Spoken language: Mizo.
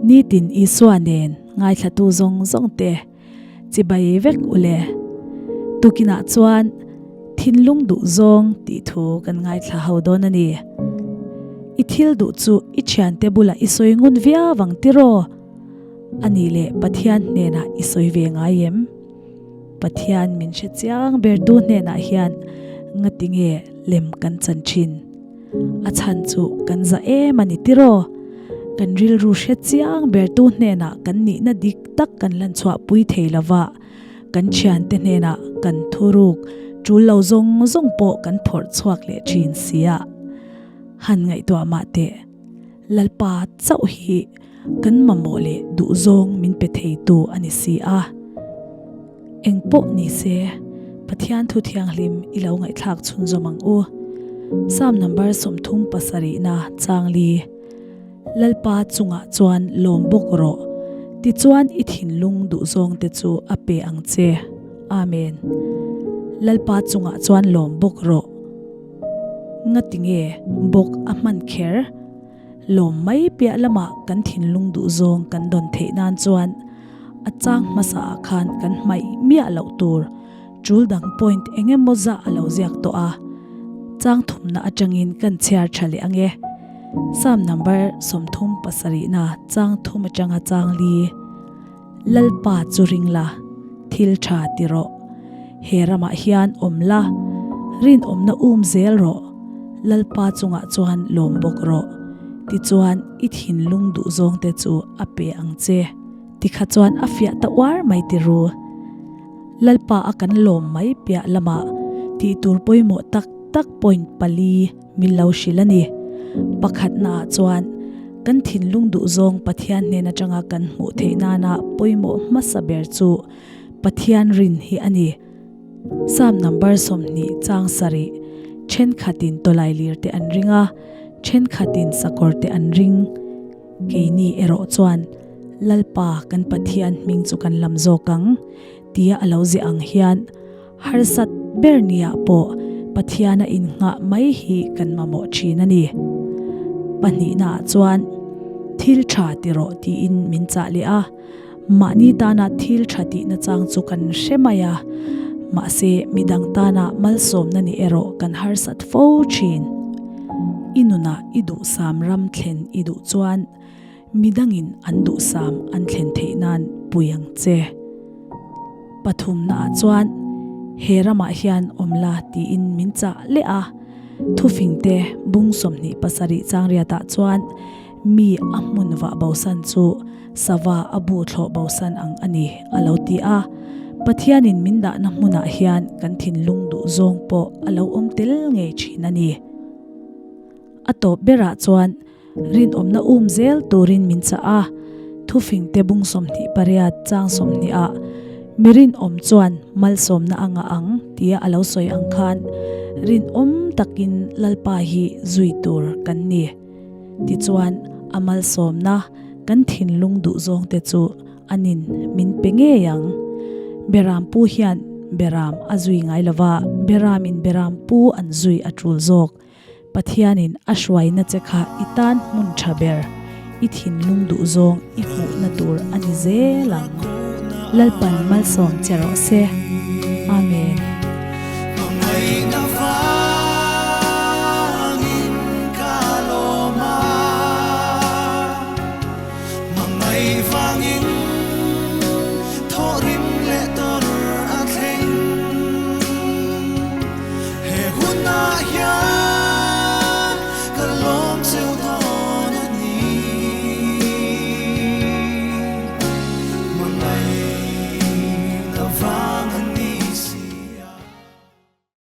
Nitin Isua nen ngaithlatu zawng zawng te chibai vek u le. Tukinah chuan thinlung duh zawng tih thu kan ngaithla ho dawn a ni. I thil duh chu i thiante bulah i sawi ngun viau ang tiraw? A nih leh Pathian hnenah i sawi ve ngai em? Pathian min hre chiang bertu hnenah hian ngati nge lem kan chan thin? A chhan chu kan za em a ni tiraw? Kan rilru hre chiang bertu hnenah kan nihna dik tak kan lan chhuah pui thei lova, kan thiante hnenah kan thuruk tul lo zawng zawng pawh kan phawrh chhuak leh thin sia. Han ngaihtuah mah teh, Lalpa chauh hi Kan mamawh leh duhzawng min pe theitu a ni si a. Eng pawh ni se, Pathian thu thianghlim i lo ngaihthlak chhunzawm ang u. Psalm number 37 na changli, Lalpa chungah chuan lawm bawk rawh, tichuan i thinlung duhzawng te chu a pe ang che. Amen. Lalpa chungah chuan lawm bawk rawh. Ngatinge bawk a hman kher? Lawm mai piah lamah kan thinlung duhzawng kan dawn theih nan chuan a chang hmasa ah khan kan hmaih miah loh tur tul dang point eng emaw zah a lo ziak tawh a, chang thumna atangin kan chhiar tha leh ang e. Psalm number 37 na chang thum atanga chang li. Lalpa chu ring la, thil tha ti rawh. He ramah hian awm la, rinawmna um zel rawh. Lalpa chungah chuan lawm bawk rawh. Tichuan i thinlung duhzawng te chu a pe ang che. Tikha chuan a fiah ta uar mai ti ru. Lalpa a kan lawm mai piah lamah tih tur pawimawh tak tak point pali Min lo hrilh a ni. Pakhatnaah chuan, kan thinlung duhzawng Pathian hnen atanga kan hmuh theih nana pawimawh hmasa ber chu Pathian rin hi a ni. Psalm number 20 chang sarih, Thenkhatin tawlailir te an ring a, thenkhatin sakawr te an ring. Keini erawh chuan Lalpa kan Pathian hming chu kan lam zawk ang, tia a lo ziah ang hian, Harsat ber niah pawh Pathiana innghah mai hi kan mamawh thin a ni. Pahnihnaah chuan, Thil tha ti rawh tiin min chah leh a, mahni tana thil tha tihna chang chu kan hre mai a, mahse midang tana malsawmna ni erawh kan harsat fo thin. I nunah i duhsam ram thlen i duh chuan, Midangin an duhsam an thlen theih nan pui ang che. Pathumnaah chuan he ramah hian awm la tiin min chah leh a. Thufingte bung 27 changriatah chuan mi a hmun vah bosan chu sava a bu thlawh bosan ang a ni a lo ti a. Pathianin min dahna hmunah hian kan thinlung duh zawng pawh a lo awm tel ngei thin a ni. A tawp berah chuan Rinawmna um zel turin min chah a, thufingte bung 28 chang 20 ah mi rinawm chuan malsawmna a ngah ang tia a lo sawi ang khan rinawm takin Lalpa hi zui tur kan ni. Tichuan a malsawmna kan thinlung duhzawng te chu anin min pe ngei ang. Beram pu hian beram a zui ngai lova, beramin beram pu an zui a tul zawk. Pathianin a hruaina che kha i tan hmun tha ber, i thinlung duhzawng i hmuhna tur a ni zel ang. Lalpan malsawm che rawh se. Amen. Hmangaihna vangin ka lawm a, hmangaih vangin.